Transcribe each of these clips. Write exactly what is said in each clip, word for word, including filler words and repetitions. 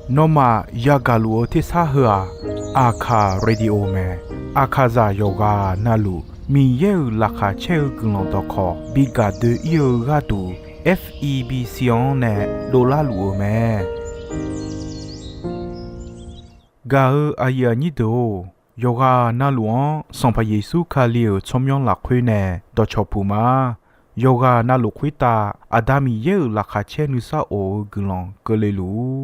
Nawmaf yagaq luf-eu tersar heu-aq, Aqkaq Radio mae. Aqkaqzaq yawqghaq navluf Miqyaer-euq laqkhaq caer-eu guiqlanq dawqkawq bi gaq doe-ir-eu gharduq, F E B C-anr nae dovlar luf-eu mae. Gaq-eu aqyuif aqnyir deuq-or, yawqghaq navluf-anr Sanqpaq Yeqsur Kali-euq tsawrmyanr lafkhoer nae dawqcawq puq ma. Yawqghaq navluf khoertav Aqda Miqyaer-euq laqkhaq caer nuisar of-eu guiqlanq keuvle luf-ur.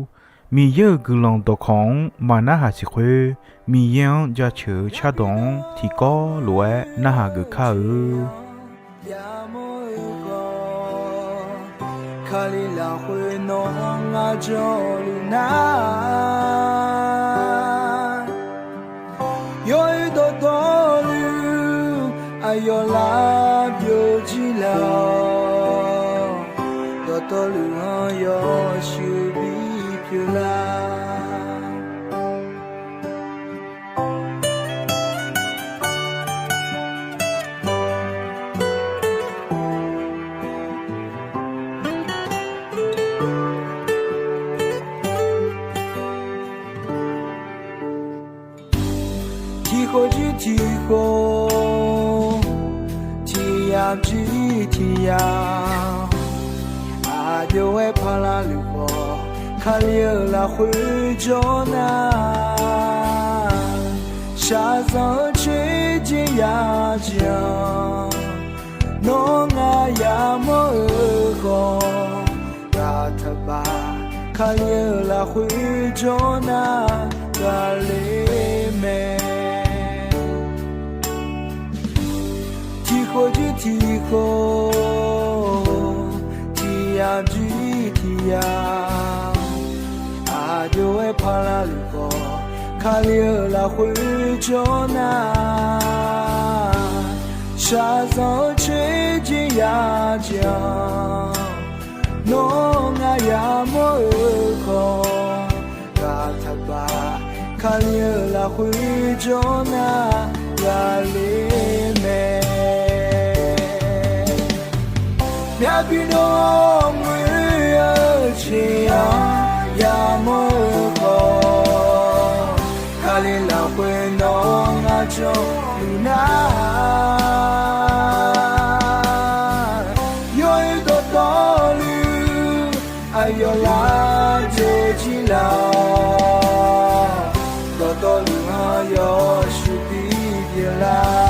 Miqyaer-euq guiqlanq dawqkawq-anr maqnarhaq siq khoer, Miqyaer-anr jaceuq-eu cardawq-anr tiqkawv lof-aer narhaq geuf kar-eu. Kali lafkhoer nawq-anr ngar janluf nar, yawr-eu dawqtawvluf aqyawf lar byovjir laf-awq. Dawqtawvluf-anr yawshuif bipyeuf lar. Tiqkhof jir tiqkhof, tiqyamq jir tiqyamq, aqjox-aer paqlaq luf khawf, Kali-euq lafkhoer jawr nar, shaqzanq-eu coer jeq ya jeq-anr, nawr ngar yamawr-eu khawf, gaq taqbaf. Kali-euq lafkhoer jawr nar, gaq le mae. Tiqkhof jir tiqkhof, tiqyamq jir tiqyamq, aqjox-aer paqlaq luf khawf, Kali-euq lafkhoer jawr nar, shaqzanq-eu coer jeq ya jeq-anr, nawr ngar yamawr-eu khawf, gaq taqbaf. Kali-euq lafkhoer jawr nar, gaq le mae. Myavbi dov-awr ngoer-eu jeq-anr yamawr-eu khawf, Kali lafkhoer nawr ngar janluf nar, yawr-eu dawqtawvluf aqyawf lar byovjir laf-awq. Dawqtawvluf-anr yawshuif bipyeuf lar.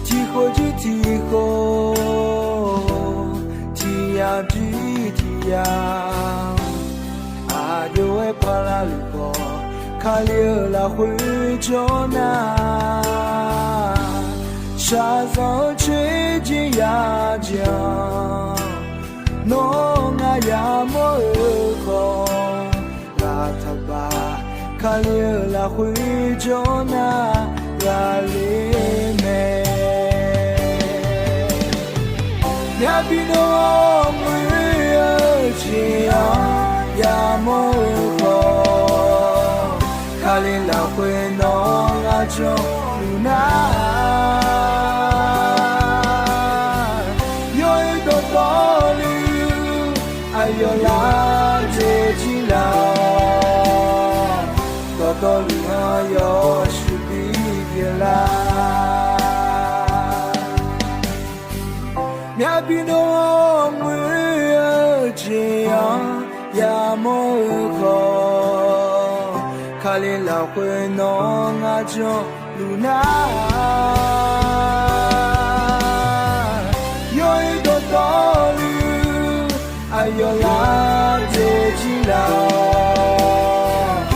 Tiqkhof jir tiqkhof, tiqyamq jir tiqyamq, aqjox-aer paqlaq luf khawf, Kali-euq lafkhoer jawr nar, shaqzanq-eu coer jeq ya jeq-anr, nawr ngar yamawr-eu khawf, gaq taqbaf. Kali-euq lafkhoer jawr nar, gaq le mae. Myavbi dov-awr ngoer-eu jeq-anr yamawr-eu khawf, Kali lafkhoer nawr ngar janluf nar, yawr-eu dawqtawvluf aqyawf lar byovjir laf-awq. Dawqtawvluf-anr yawshuif bipyeuf lar. Myavbi dov-awr ngoer-eu jeq-anr yamawr-eu khawf, Kali lafkhoer nawr ngar janluf nar, yawr-eu dawqtawvluf aqyawf lar byovjir laf-awq.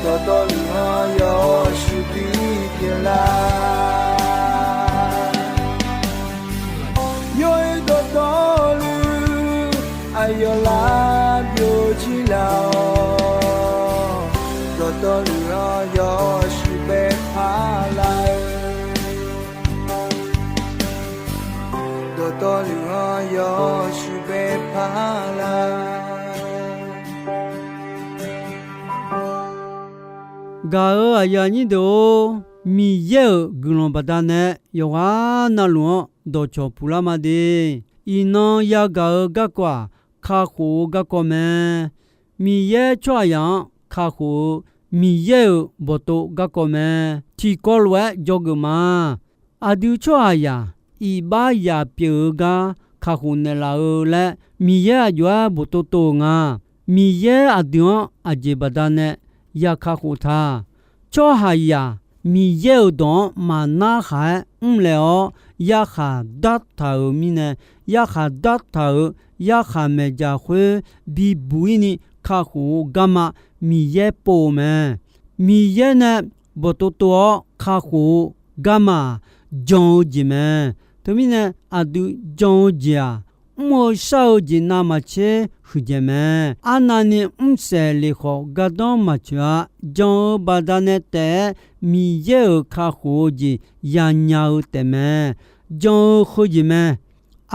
Dawqtawvluf-anr yawshuif bipyeuf lar. Yawr-eu dawqtawvluf Yawqlar byovjir laf-awq, dawqtawvluf-anr yawshuif bae par lar-eu. Dawqtawvluf-anr yawshuif bae par lar. Gaq-euq aqyuif aqnyir deuq-or, Miqyaer-euq guiqlanq baqdanae yawqghaq navluf-anr dawqcawq puq lar ma de. Iqnan yagaq-eu garkawv-aq, kakhof-eu garkawv mae. Miqyaer tsawrhaqzaq-anr kakhof-eu Miqyaer-euq bawqtov garkawv mae. Tiqkawv lof-aer dzawgeuf ma. Aqdui tsawrhaqzaq iqbax yaf pyeuf-eu gar kakhof naeqlaf-eu laer Miqyaer aqjox-aer boftov tov-euq nga. Miqyaer aqdui-anr aqjeq baqdanae ya kakhof ta. Tsawrhaqzaq Miqyaer-euq dawq-anr maqnar khaq-aer mrlaeq-awr yarkhaq dartaq-euq mirnae, yarkhaq dartaq-euq yarkhaq maeqdzaq khoer bibuq-ir ni kakhof-eu garma Miqyaer pov-eu mae. Miqyaer nae bawqtov tov-awr kakhof-eu garma-aq, jan-eu jeq mae. Teumirnae aqdui jan-eu jeq-aq, mr-eu shar-eu jeq navmaqtser huiqdzaeq mae. Arnavni mrsaef lef khawf gardanr maqtsoeq-a. Jan-eu baqdanae taef-aer Miqyaer-euq kakhof-eu jeq yanya-eu taefmae. Jan-eu heujeq mae.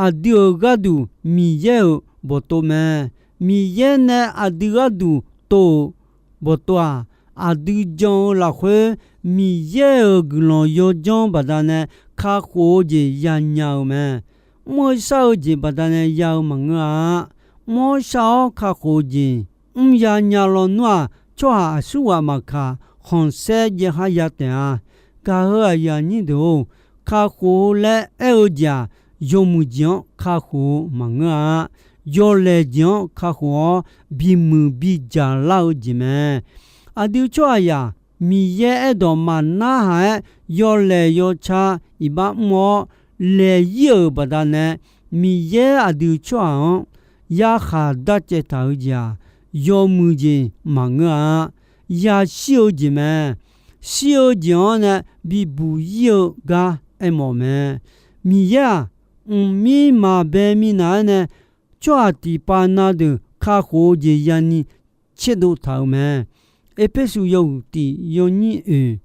Aqdui-euq gharduq Miqyaer-euq bawqtov mae. Miqyaer nae aqdui gharduq tov-euq bawqtov-aq, aqdui jan-eu lafkhoer Miqyaer-euq guiqlanq yawdzanr baqdanae kakhof-eu jeq yanya-euq mae. Mr-eu shar-eu jeq baqdanae ya-eu maqngeur-a. Mr-awr shar-awr kakhof-eu jeq mrya nya lawnmr-aq, tsawrhaq aqsurghaq maqkaq, khanqsaer jaev khar ya taef-a. Gaq-euq aqyuif aqnyir deuq-or, kakhof-eu laer aer-eu jeq-aq, yawmuiq jeq-anr kakhof-eu maqngeur-a. Yawlaeq jeq-anr kakhof-awr bimuiq bidzaq lar-eu jeq mae. Aqdui tsawrhaqzaq Miqyaer aerdawq maqnar haq-aer yawlaeq yawca iqbax mr-awr laeq-ir-euq baqdanae, Miqyaer aqdui tsawrhaq-anr yarkhaq darcaev taq-eu jeq-aq, yawmuiq jeq maqngeur-a. Yashir-eu jeq mae. Shir-eu jeq-anr nae bibuq-ir-eu gar aermawf mae. Miqyaer-aq, mqmir maqbae minav-aer nae tsawrhaq tiqpav na deuq kakhof-eu jeq yani tserdov taq-euq mae. Erpersu yawhuiq tiq yawnyir oeq,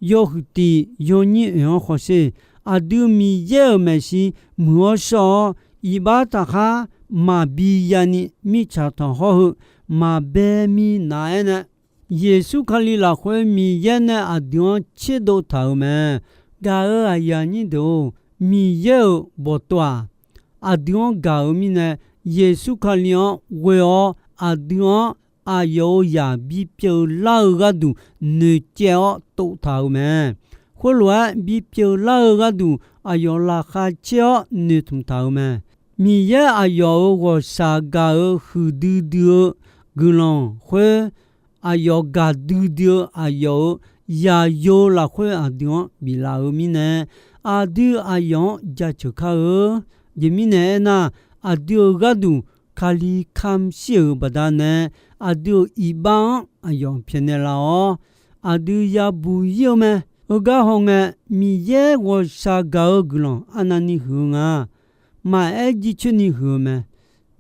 yawhuiq tiq yawnyir oeq-anr hawsher. Aqdui Miqyaer-euq maeqshi muiq-awr shawr-awr, iqbax taqkhar maqbi yani mirtsaq tanqkhawr heu maqbae minav-aer nae, Yeqsur Kali lafkhoer Miqyaer nae aqdui-anr tserdov taq-euq mae. Gaq-euq aqyuif aqnyir deuq-or, Miqyaer-euq bawqtov-aq, aqdui-anr gaq-euq mirnae, Yeqsur Kali-anr ghoe-awr aqdui-anr aqyawf-euq zaq bipyeuf lar-eu gharduq noeqcaev-awr tov taq-euq mae. Khoerlof-aer bipyeuf lar-eu gharduq aqyawf laqkhaq caer-awr noeqtmq taq-euq mae. Miqyaer aqyawf-euq ghawqshaq gaq-euq huiqdui dui-eu guiqlanq khoer, aqyawf gaqdui dui-eu aqyawf-euq zaqyo lafkhoer aqdui-anr biflaf-eu mirnae, aqdui aqyawf-anr jaceuq kar-eu. Aqjeq mirnae aernar, aqdui-euq gharduq Kali kamq shir-euq baqdanae, aqdui-euq iqbax-anr aqyawf pyaeqnaeq laf-awr, aqdui yabuq-ir-eu mae. Heugar hawngae, Miqyaer ghawqshaq gaq-eu guiqlanq arnavni huiq-eu nga. Maqaer jircoer ni huiq-eu mae.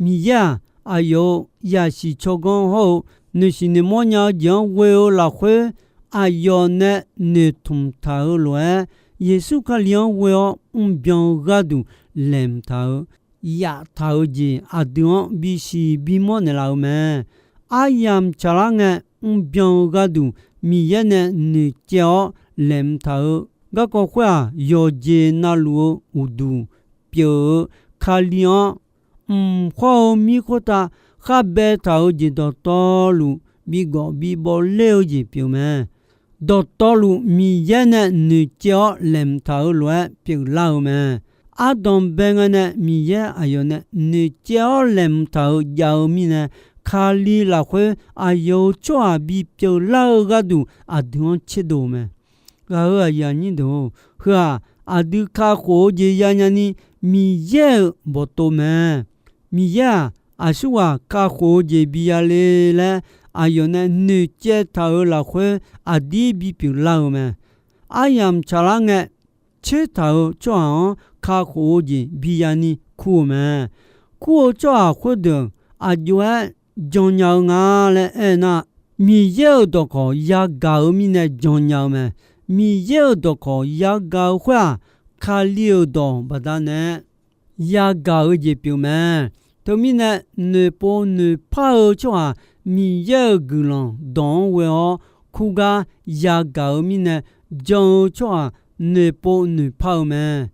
Miqyaer-aq, aqyawf-euq zaqsiq tsawrganr hawr-eu noeqsiq noeqmawr nya-eu jeq-anr ghoe-eu lafkhoer, aqyawf nae noeqtmq taq-eu lof-aer, Yeqsur Kali-anr ghoe-awr mrbyan-eu gharduq laeqhmq taq-eu, yaftaq-eu jeq aqdui-anr bisiq bimawr naeqlaf-eu mae. Aryamq tsaqlar ngae, mrbyan-eu gharduq Miqyaer nae noeqcaev-awr laeqhmq taq-eu garkawv khoer-aq, yawqjeq navluf-eu uqduq pyeuf-eu Kali-anr, mq khawr-eu mir khoertav khar baetaq-eu jeq dawqtawvluf bigawf bibawv ler-eu jeq pyeuf mae. Dawqtawvluf Miqyaer nae noeqcaev-awr laeqhmq taq-eu lof-aer pyeuflar-eu mae. Ardanq bae ngae nae Miqyaer aqyawf nae noeqcaev-awr laeqhmq taq-eu jav-eu mirnae, Kali lafkhoer aqyawf-euq tsawrhaq bipyeuf lar-eu gharduq aqdui-anr tserdov-eu mae. Ghaq-euq aqyuif aqnyir deuq-or, heu-aq, aqdui kakhof-eu jeq yanya ni Miqyaer-euq bawqtov mae. Miqyaer-aq, aqsurghaq kakhof-eu jeq biya le laer aqyawf nae noeqcaev taq-euq lafkhoer aqdir bipyeuf lar-eu mae. Aryamq tsaqlar ngae, tsertaq-euq tsawrhaq-anr kakhof-eu jeq biya ni kur-eu mae. Kur-eu tsawrhaq khoerdeuq aqjox-aer jan nya-eu nga laer aer nar, Miqyaer-euq dawqkawq yagaq-eu mirnae jan nya-eu mae. Miqyaer-euq dawqkawq yagaq-eu khoer-aq, Kali-euq dawq baqdanae yagaq-eu jeq pyeuf mae. Teumirnae, noeqpov noeqpar-eu tsawrhaq Miqyaer-euq guiqlanq dawq-anr ghoe-awr kurgar yagaq-eu mirnae, jan-eu tsawrhaq noeqpov noeqpar-eu mae.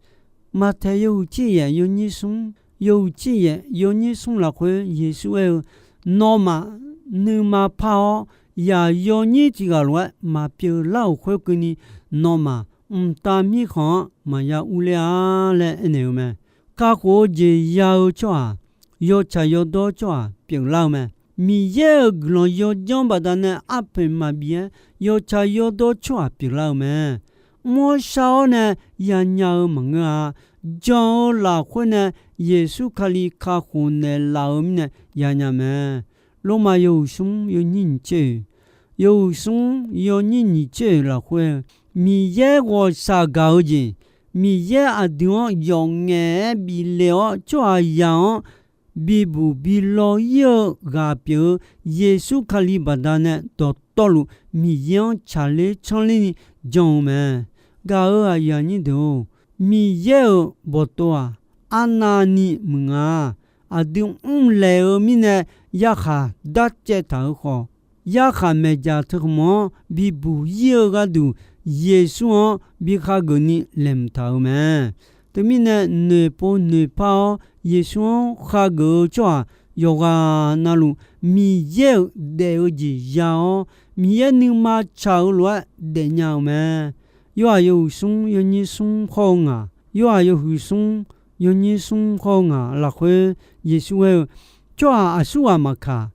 Maqtaeq yawhuiq tser yaef yawnyir smr, yawhuiq tser yaef yawnyir smr lafkhoer Yeqsur aer-eu, Nawmaf nuima par-awr, yaq yawnyir tiq ghaq lof-aer maqpyeuf lar-euq khoerkeuvni, nawmaf mqtav mirkhanq-anr maqya urler-a laer aernaeq-eu mae. Kakhof-eu jeq ya-eu tsawrhaq, yawtsaq yawdawr tsawrhaq pyeuflar-eu mae. Miqyaer-euq guiqlanq yawdzanr baqdanae arpoeq maqbif-aer yawtsaq yawdawr tsawrhaq pyeuflar-eu mae. Mr-awr shar-awr nae yanya-eu maqngeur-a. Jan-eu lafkhoer nae Yeqsur Kali kakhof naeqlaf-eu mirnae yanya mae. Lormav yawhuiq smr yawnyir nyiq tser-oe, yawhuiq smr yawnyir nyiq tser-oe lafkhoer, Miqyaer ghawqshaq gaq-eu jeq, Miqyaer aqdui-anr yawf ngaef-aer bif le-awr tsawrhaqzaq-anr bibuq bi law ir-eu ghaq pyeuf-eu Yeqsur Kali baqdanae dawqtawvluf Miqyaer-anr tsaqler tsanrlerni jan-eu mae. Gaq-euq aqyuif aqnyir deuq-or, Miqyaer-euq bawqtov-aq, arnavni muiq nga. Aqdui mrlaeq-eu mirnae yarkhaq darcaev taq-euq khawf, yarkhaq maeqjaq teukhmq-anr bibuq ir-eu gharduq, Yeqsur-anr bi khageuf ni laeqhmq taq-euq mae. Teumirnae, noeqpov noeqpar-awr Yeqsur-anr khageuf-eu tsawrhaq yawqghaq navluf, Miqyaer-euq daef-eu jeq ya-awr, Miqyaer nuima tsaq-eu lof-aer daefnya-euq mae. Yorhaq yawhuiq smr yawnyir smr hawr-eu ngaq, Yorhaq yawhuiq smr yawnyir smr hawr-eu ngaq lafkhoer Yeqsur aer-eu, Tsawrhaq aqsurghaq maqkaq,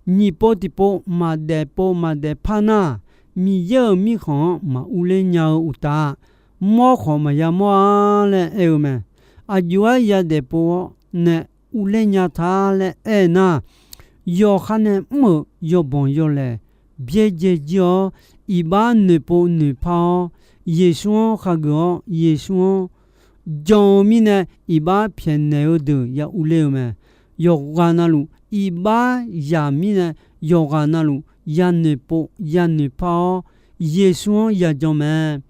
nyiq pov tiqpov maqdaef pov maqdaef par nar, Miqyaer-euq mirkhanq-anr maq urler nya-eu uqtaf, mawr khawf maqya mawr-a laer aer-eu mae. Aqjox-aer yadaef pov-awr nae urler nya ta laer aer nar, yawqha nae mr-euq yawbanq yawlaeq byaerdzae jir-awr, iqbax noeqpov noeqpar-awr, Yeqsur-anr khageuf-awr, Yeqsur-anr jan-eu mirnae iqbax pyaeqnaeq-eu deuq ya urler-eu mae. Yawqghaq navluf iqbax zaq mirnae, yawqghaq navluf ya noeqpov ya noeqpar-awr, Yeqsur-anr yajan mae.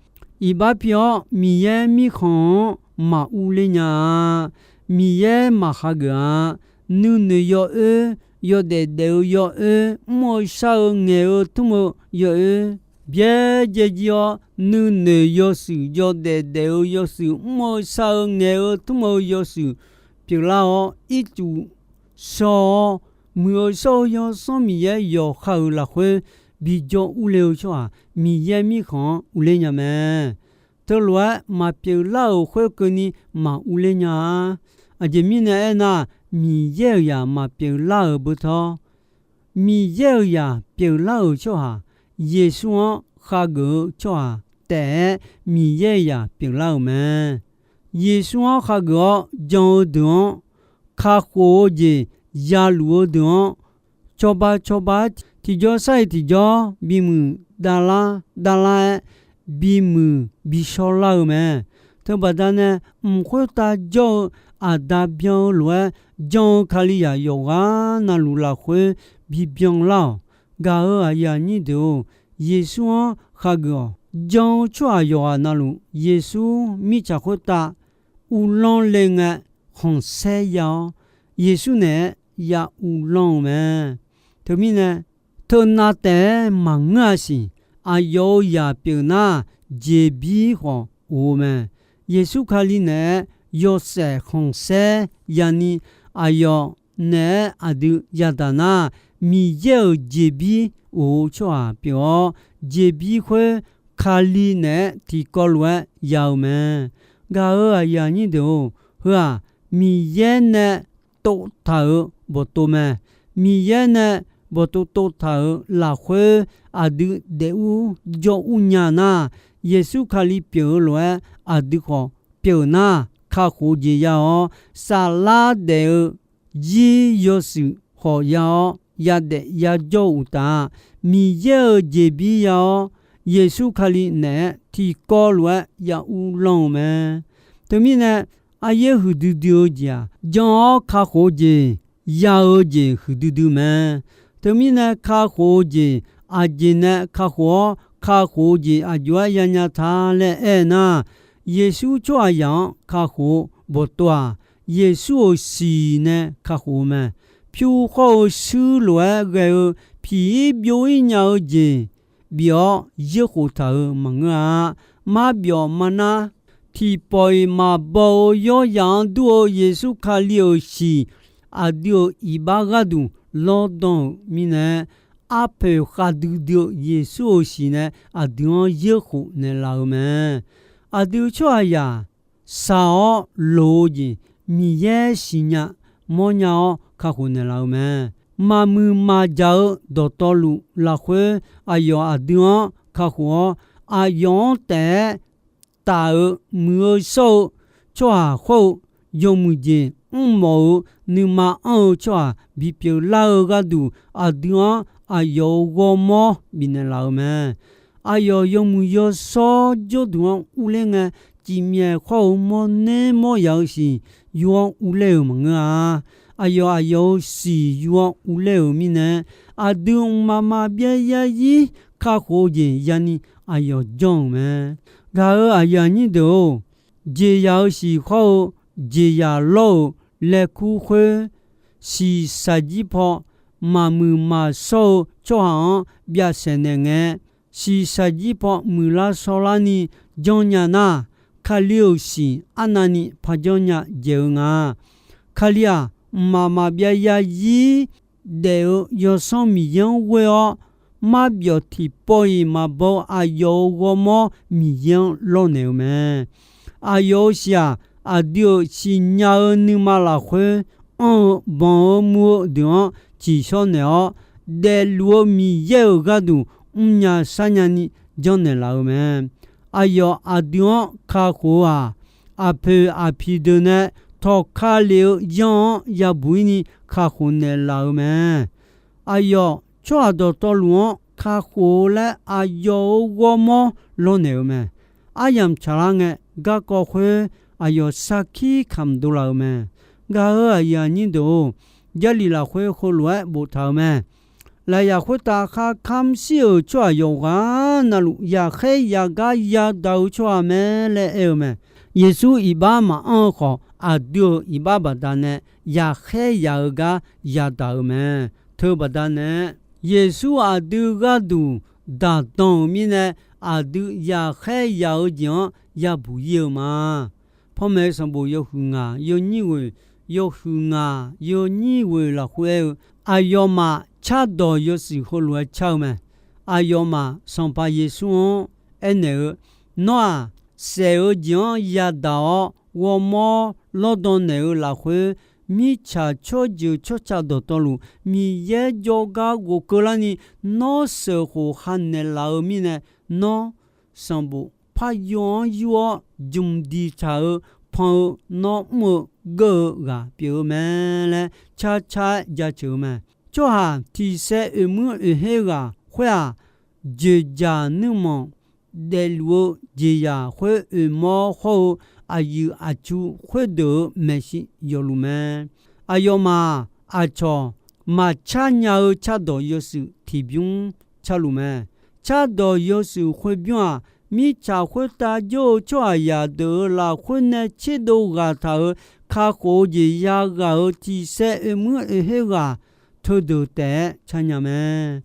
Iqbax pi-awr Miqyaer mirkhanq-anr maq urler nya-a. Miqyaer maq khageuf-a. Nuinoeq yawoer, yawdaef daef-eu yawoer, mr-eu shar-eu ngaeq-eu tmr-eu yawoer, byaerdzae jir-awr nuinoeq yawshuif, yawdaef daef-eu yawshuif, mr-eu shar-eu ngaeq-eu tmr-eu yawshuif pyeuflar-awr, ircuf shaw-awr, Muiq-eu shawr-eu Yawsanr Miqyaer yawqha-euq lafkhoer bijawr urle-eu tsawrhaq, Miqyaer mirkhanq-anr urler nya mae. Teulof-aer maqpyeuf lar-euq khoerkeuvni maq urler nya-a. Aqjeq mirnae aernar, Miqyaer-euq zaq maqpyeuf lar-euq beu tawr, Miqyaer-euq zaq pyeuflar-euq tsawrhaq, Yeqsur-anr khageuf-eu tsawrhaq taef-aer Miqyaer-euq zaq pyeuflar-euq mae. Yeqsur-anr khageuf-awr jan-eu deuq-anr, kakhof-eu jeq yaluf-eu deuq-anr, cawba cawba-aer tiqjawr sar-iq tiqjawr bimuiq davlar davlar-aer bimuiq bishawrlar-eu mae. Teubaqda nae mq khoertav jawr-eu Aqda byan-eu lof-aer jan-eu Kalizaq yawqghaq navluf lafkhoer bibyan lar-awq. Gaq-euq aqyuif aqnyir deuq-or, Yeqsur-anr khageuf-awq. Jan-eu tsawrhaq yawqghaq navluf Yeqsur mirtsaq khoertav uvlanr le ngae khanqsaer ya-awr, Yeqsur naeq-aer ya uvlanr-eu mae. Teumirnae, teunav taef-aer maqngeur-a siq. Aqyawf-euq zaq pyeuf nar, jeqbir khawf of-eu mae. Yeqsur Kali naeq-aer yawshaef khanqsaer yani, aqyawf naeq-aer aqdui yadaq nar, Miqyaer-euq jeqbir of-eu tsawrhaq pyeuf-awr, jeqbir khoer Kali naeq-aer tiqkawv lof-aer ya-eu mae. Gaq-euq aqyuif aqnyir deuq-or, heu-aq, Miqyaer nae tov taq-euq bawqtov mae. Miqyaer nae bawqtov tov taq-euq lafkhoer aqdui daef ur jawr ur nya nar, Yeqsur Kali pyeuf-eu lof-aer aqdui khawf pyeuf nar, kakhof-eu jeq ya-awr, saflar daef-eu zir yawshuif khawf ya-awr, yadaef yajawr-eu uqtaf, Miqyaer-euq jeqbir ya-awr, Yeqsur Kali naeq-aer tiqkawv lof-aer ya uvlanr-eu mae. Teumirnae, aryaer huiqdui dui-eu jeq-aq, jan-awr kakhof-eu jeq, ya-eu jeq huiqdui dui mae. Teumirnae kakhof-eu jeq aqjeq nae kakhof-awr, kakhof-eu jeq aqjox-aer yanya ta laer aernar, Yeqsur tsawrhaqzaq-anr kakhof-eu bawqtov-aq, Yeqsur-euq siq nae kakhof-eu mae. Pyur khawr-eu shuir lof-aer ghae-eu piq-ir byov-ir nya-eu jeq bif-awr, yaerkhof taq-euq maqngeur-a. Marbyawf marnar, tiqpawf-iq maqbaw-eu yawrzaq-anr dur-eu Yeqsur Kali-euq siq aqdui-euq iqbax gharduq lawrdan-euq mirnae, arpoeq khavdui dui-eu Yeqsur-euq siq nae aqdui-anr yaerkhof naeqlaf-eu mae. Aqdui tsawrhaqzaq shaq-awr loq-eu jeq Miqyaer siqnya mawrnya-awr kakhof naeqlaf-eu mae. Maqmuiq maqjaq-eu dawqtawvluf lafkhoer aqyawf aqdui-anr kakhof-awr, aqyawf-anr taef-aer taf-eu muiq-eu shawr-eu tsawrhaq hawr-eu yawmuiq jeq mrmawf-eu nuima anr-eu tsawrhaq bipyeuf lar-eu gharduq, aqdui-anr aqyawf-euq ghawrmawr bifnaeq laf-eu mae. Aqyawf yawmuiq yawshawr jawrduq-anr urler ngae, cifmyaef khawr-eu mawrner mawryaq-eu siq yur-anr urler-euq maqngeur-a. Aqyawf aqyawf-euq siq yur-anr urler-euq mirnae, aqdui mqmaq maqbyav yarzir kakhof-eu jeq yani aqyawf janr-euq mae. Gaq-euq aqyuif aqnyir deuq-or, jeqzaq-eu siq khawr-eu jeqzaq lawr-euq laekur khoer, shiqshaq jir paw maqmuiq maqshawr-eu tsawrhaq-anr byav saeqnaeq ngae, shiqshaq jir paw muiqlar shawrlarni janrnya nar, Kali-euq siq arnavni parjanr nya dzaeq-eu nga. Kali-aq, mqmaq maqbyav yarzir daef-eu Yawsanr Miqyaer-anr ghoer-awr, marbyawf tiqpawf-iq maqbaw-eu aqyawf-euq ghawrmawr Miqyaer-anr lawrnaeq-eu mae. Aqyawf-euq siq-aq, aqdui-euq siqnya-eu nuima lafkhoer anr-eu banq-eu muv-eu deuq-anr tsiqshawr naeq-awr, daefluf-eu Miqyaer-euq gharduq mrnya sharnya ni janrnaeq laf-eu mae. Aqyawf aqdui-anr kakhof-eu-aq, aqpoeq aqpiq deuq nae tawqka lef-eu yanr-anr yabuq-ir ni kakhof naeqlaf-eu mae. Aqyawf tsawrhaq dawqtawvluf-anr kakhof-eu laer aqyawf-euq ghawrmawr lawrnaeq-eu mae. Aryamq tsaqlar ngae, garkawv khoer aqyawf sarkir kamq dovlaf-eu mae. Gaq-euq aqyuif aqnyir deuq-or, Jarlif lafkhoer heulof-aer boftaq-euq mae. Lafyaf khoertav khar kamr shir-euq tsawrhaq yawqghaq navluf yaqkhaer yaqgar yadaq-eu tsawrhaq mae laer aer-eu mae. Yeqsur iqbax maqanr-eu khawf, aqdui-euq iqbax baqdanae yaqkhaer yaq-eu gar yadaq-eu mae. Teubaqda nae, Yeqsur aqdui gharduq daqdan-euq mirnae, aqdui yaqkhaer yaq-eu jeq-anr yabuq-ir-eu ma. Panmaeq-eu sanqbof yawhuiq ngaq yawnyir ghoeq, yawhuiq ngaq yawnyir ghoeq lafkhoer aer-eu, aqyawfmaf cardawq yawshuif heulof-aer car-eu mae. Aqyawfmaf Sanqpaq Yeqsur-anr aernaeq-eu, Nawr-aq, saef-eu jeq-anr yadaq-awr ghawrmawr lawrdan naeq-eu lafkhoer, mirtsaq tsawrjeuq tsawrca dawqtawvluf Miqyaer jawrgar ghofkeuvlarni nawr sheuqkhof ha naeqlaf-eu mirnae, nawr sanqbof paryo-anr yur-awr jmq diqtaq-eu pan-eu nawr mr-eu geur-eu ghaq pyeuf-eu mae laer carcar-aer jaceuq-eu mae. Tsawrhaq tiqsaer oeqmuir oeqher ghaq khoer-aq, joeqjaq nuirmanq daefluf-eu jeqzaq khoer oeqmawr hawr-eu aqyuif aqtsu khoerdeuq-euq maeqshi yawfluf mae. Aqyawfmaf-aq, aqcawq maqcar nya-eu cardawq yawshuif tiqbymr carluf mae. Cardawq yawshuif khoerbymr-aq, mirtsaq khoertav jawr-eu tsawrhaqzaq deuq-euq lafkhoer nae tserdov ghaq taq-euq kakhof-eu jeq yaghaq-euq tiqsaer oeqmuir oeqher ghaq teudeuq taef-aer car nya mae.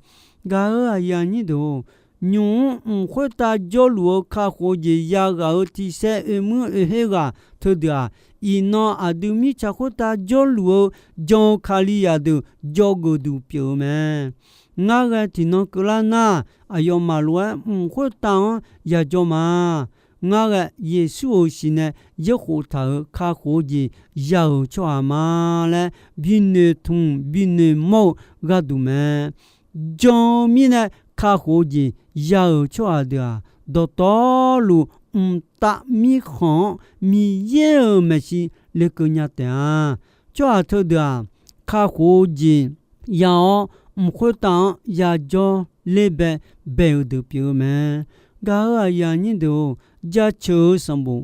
Gaq-euq aqyuif aqnyir deuq-or, nymq-mr mq khoertav jawrluf-eu kakhof-eu jeq yaghaq-euq tiqsaer oeqmuir oeqher ghaq teudeuq-aq, iqnan aqdui mirtsaq khoertav jawrluf-eu jan-eu Kalizaq deuq jawrgeuf duq pyeuf-eu mae. Ngar ghae tiqnan keuvlar nar, aqyawfmaf lof-aer mq khoertav-anr yajawr ma. Ngar ghae Yeqsur-euq siq nae yaerkhof taq-euq kakhof-eu jeq ya-euq tsawrhaq ma laer binoeq tmq binoeq mawr-eu gharduq mae. Jan-eu mirnae kakhof-eu jeq ya-euq tsawrhaq deuq-aq, dawqtawvluf mqtav mirkhanq-anr Miqyaer-euq maeqshi lekeuv nya taef-a. Tsawrhaq teudeuq-aq, kakhof-eu jeq ya-awr, mq khoertav-anr yajawr ler bae bae-eu deuq pyeuf-eu mae. Gaq-euq aqyuif aqnyir deuq-or, jaceuq-eu sanqbof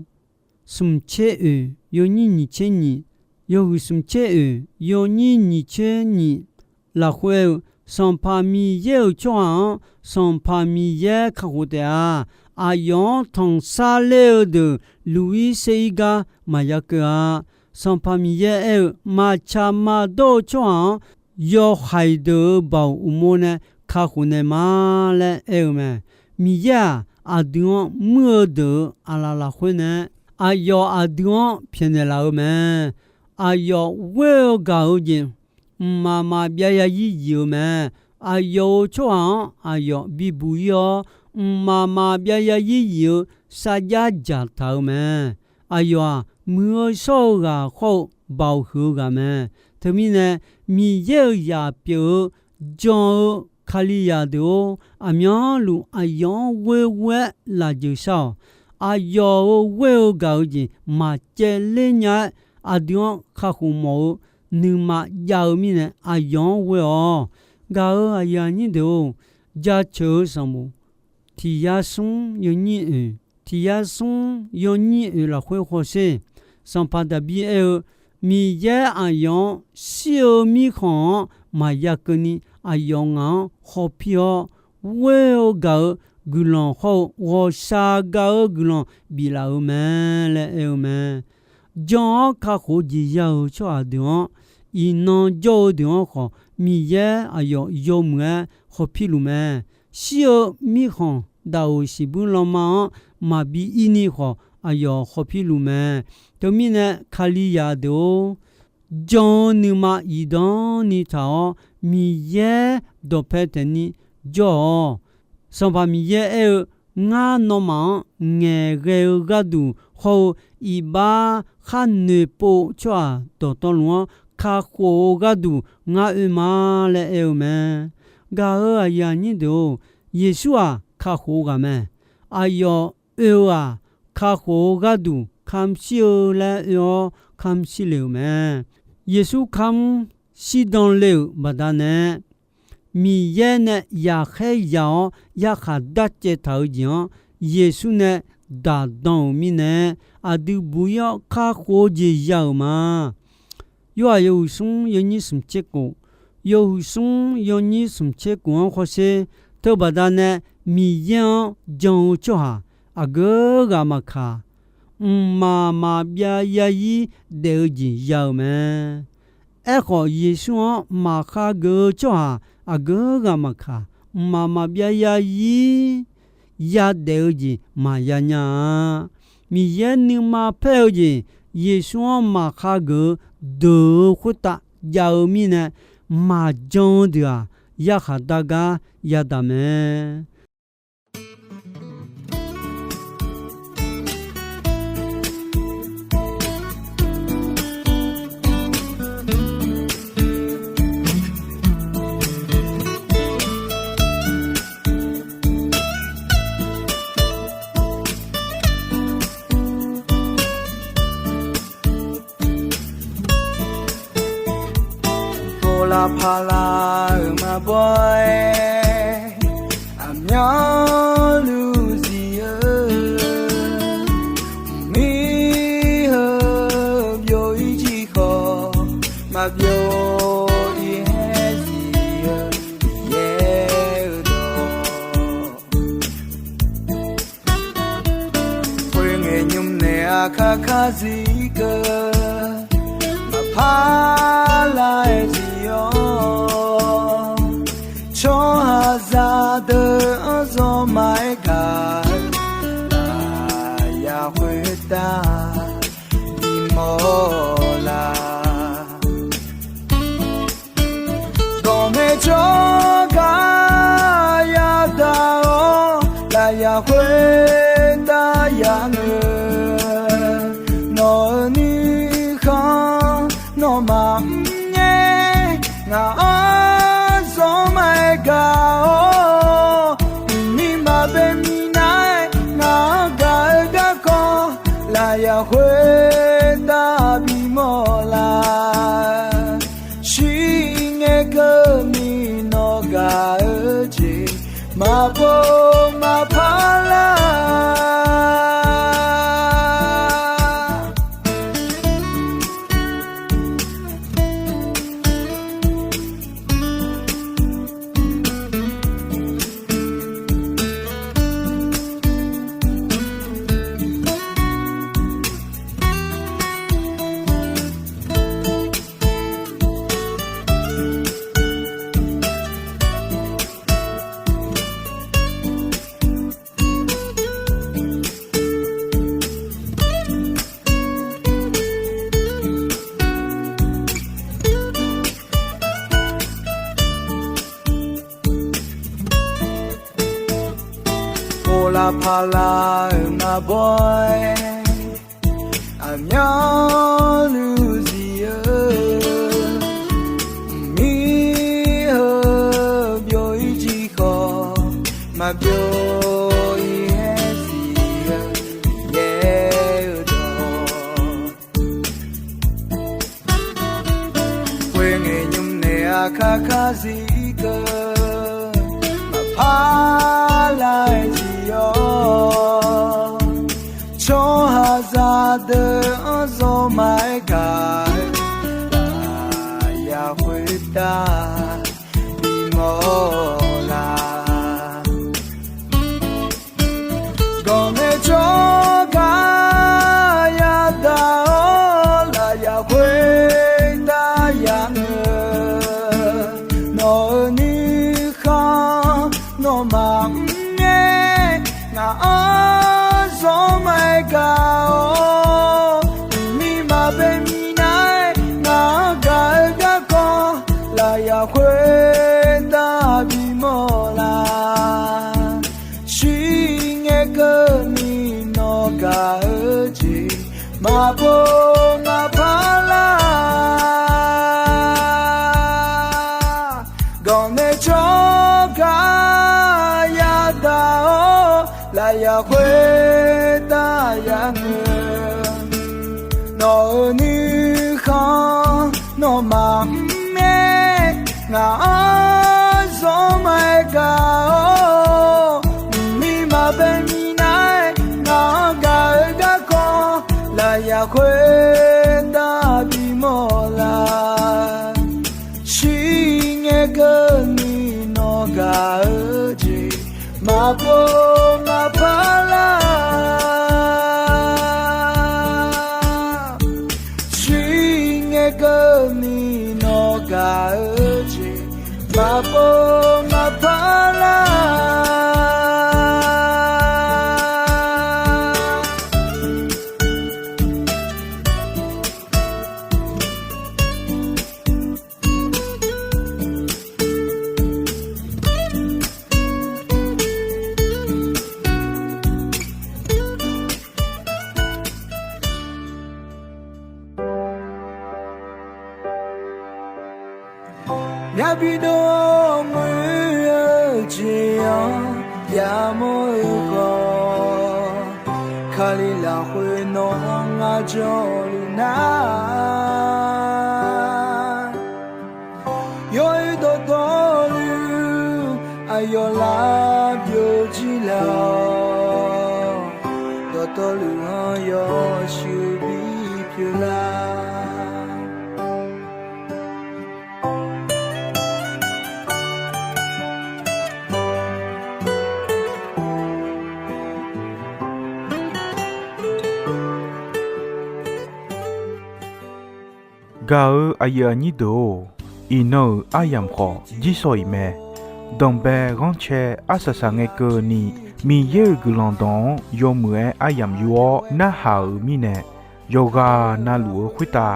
smq tser oeq yawnyir nyiq tser nyiq yawhuiq smq tser oeq yawnyir nyiq tser nyiq lafkhoer-eu, Sanqpaq Miqyaer-euq tsawrhaq-anr Sanqpaq Miqyaer kakhof taef-a. Aqyawf-anr tanqsar ler-eu deuq luq-ir ser-ir gar maqya keuv-a. Sanqpaq Miqyaer aer-eu, Maqtsaq maqdawr-eu tsawrhaq-anr yawhaiq deuq-euq baoq uqmov nae kakhof naeq ma laer aer-eu mae. Miqyaer-aq, aqdui-anr muir-eu deuq-euq aqlaf lafkhoer nae, aqyawf aqdui-anr pyaeqnaeq laf-eu mae. Aqyawf ghoer-eu gaq-eu jeq, mqmaq maqbyav yarzir zif-eu mae. Aqyawf-euq tsawrhaq-anr aqyawf bibuq-ir-awr, mqmaq maqbyav yarzir zif-eu sarjax dzaqtaq-eu mae. Aqyawf-aq, muiq-eu shawr-eu ghaq khawr-eu baoq huiq-eu ghaq mae. Teumirnae, Miqyaer-euq zaq pyeuf-eu jan-eu Kalizaq deuq-or, aqmyanluf aqyawf-anr ghoer ghoer-aer lafjeuq shar-awq. Aqyawf-euq ghoer-eu gaq-eu jeq maqcaevler nya-aer, aqdui-anr kakhof mawf-eu nuima jav-eu mirnae aqyawf-anr ghoer-awq. Gaq-euq aqyuif aqnyir deuq-or, jaceuq-eu sanqbof tiq yar smr yawnyir oeq, tiq yar smr yawnyir oeq lafkhoer hawsher. Sanqpaq Daqbir aer-eu, Miqyaer aqyawf-anr shir-eu mirkhanq-anr maqya keuvni, aqyawf ngaq-anr hawpir-awr, ghoer-eu gaq-eu guiqlanq hawr-eu ghawqshaq gaq-eu guiqlanq biflaf-euq mae laer aer-eu mae. Jan-awr kakhof-eu jeq ya-euq tsawrhaq deuq-anr, iqnan jawr-eu deuq-anr khawf, Miqyaer aqyawf yawmuiq-aer hawpirluf mae. Shir-eu mirkhanq daqoq siqbuir lanma-anr maqbi ir ni khawf, aqyawf hawpirluf mae. Teumirnae, Kalizaq deuq-or, jan-eu nuima iqdan ni taq-awr, Miqyaer dawqpae taeqni jawr-awq. Sanqpaq Miqyaer aer-eu, Ngar nawmaf-anr ngaeqghae-eu gharduq hawr-eu iqbax khar noeqpov tsawrhaq dawqtawvluf-anr kakhof-eu gharduq ngar oe ma laer aer-eu mae. Gaq-euq aqyuif aqnyir deuq-or, Yeqsur-aq kakhof-eu ghaq mae. Aqyawf oe-eu-aq, kakhof-eu gharduq kamq shir-eu laer oe-awr kamq shir le-euq mae. Yeqsur kamq shirdan le-euq baqdanae, Miqyaer nae yaqkhaer yaq-awr yarkhaq darcaev taq-eu jeq-anr Yeqsur nae daqdan-euq mirnae, aqdui buq-ir-awr kakhof-eu jeq ya-euq ma. Yorhaq yawhuiq smr yawnyir smq tser kof, yawhuiq smr yawnyir smq tser kof-anr hawsher. Teubaqda nae Miqyaer-anr jan-eu tsawrhaq aqgeu ghaq maqkaq, mqmaq maqbyav yarzir daef-eu jeq ya-euq mae. Aerkhawf, Yeqsur-anr maqkhageuf-eu tsawrhaq aqgeu ghaq maqkaq, mqmaq maqbyav yarzir yadaef-eu jeq maqya nya-a. Miqyaer nuima paer-eu jeq, Yeqsur-anr maqkhageuf-eu deuq-euq khoertav jav-eu mirnae, maqjan-eu deuq-aq, yarkhaq dar gar yadaq mae. Pov lavpaq lar-euq maqbaw-aer, aqmyanluf zif-eu mir-eu byov-ir jir khawf, maqbyov-ir haer zif-eu Miqyaer-eu dawq. Khoerngae nymr nae aqkar kar zir keuv maqpar lar-aer zir-awr, tsawrhaqzaq deuq-anr zawr ma-aer gaq-eu lafyaq khoertav bimawr la. Dawqmaeq tsawrgar yadaq-awr, lafyaq khoertav yamr-eu nawq-euq nuikhanr nawmaf mrngae, ngaq-anr zawr ma-aer gaq-awr, uqmir maqbae minav-aer ngaq-anr gaq-eu garkawv, lafyaq khoertav bimawr la. Shirngae keuvni nawqgaq-eu jeq maqpov maqpar lar. Aqpaqlaq-euq maqbaw-aer, aqmyanluf zif-eu, mir-eu byov-ir jir khawf, maqbyov-ir-aer zif-eu, Miqyaer-eu dawq. Khoerngae nymr nae aqkar kar zif-ir keuv, maqpar lar-aer zif-awr, tsawrhaqzaq deuq-anr zawmar-aer gaq-eu, lafyaq khoertav bimawr la. Ganqnaeq tsawrgaq yadaq-awr, lafyaq khoertav yamr-eu, nawq-euq nuikhanr nawmaf mr-aer ngaq-anr zawmar-aer gaq-awr, mqmir maqbae minav-aer ngaq-anr gaq-eu garkawv, lafyaq khoertav bimawr la. Shirngae keuvni nawq gaq-eu jeq, maqpov maqpar lar. Ganqnaeq tsawrgaq yadaq-awr, lafyaq khoertav yamr-eu, nawq-euq nuikhanr nawmaf mr-aer ngaq-anr zawmar-aer gaq-awr, mqmir maqbae minav-aer ngaq-anr gaq-eu garkawv, lafyaq khoertav bimawr la. Shirngae keuvni nawq gaq-eu jeq, maqpov maqpar lar. Shirngae keuvni nawq gaq-eu jeq, maqpov maqpar lar. Myavbi dov-awr muir-eu jeq-anr yamawr-eu khawf, Kali lafkhoer nawq-anr ngar jawrluf nar, yawr-eu dawqtawvluf aqyawf lar byovjir laf-awr, dawqtawvluf-anr yawshuif bipyeuf lar. Gaq-eu aqyuif aqnyir deuq-or, iqnan-euq aryamq khawf jirsawq iq mae. Danqbae ghanrcae arsaq saq ngae keuvni, Miqyaer-euq guiqlanq dawq-anr yawmuiq-aer aryamq yur-awr narhaq-euq mirnae, yawqghaq navluf-eu khoertav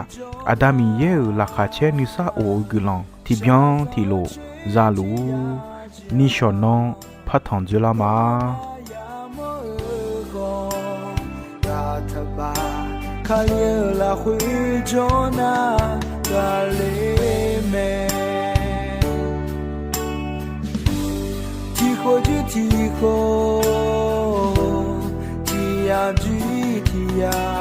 Aqda Miqyaer-euq laqkhaq caer nuisar of-eu guiqlanq tiqbyan tiqlof zaluf-ur. Nishawq nanr partanq dzoerlar ma. Kali-eu lafkhoer jawr nar gaqler mae. Tiqkhof jir tiqkhof, tiqyaq jir tiqyaq,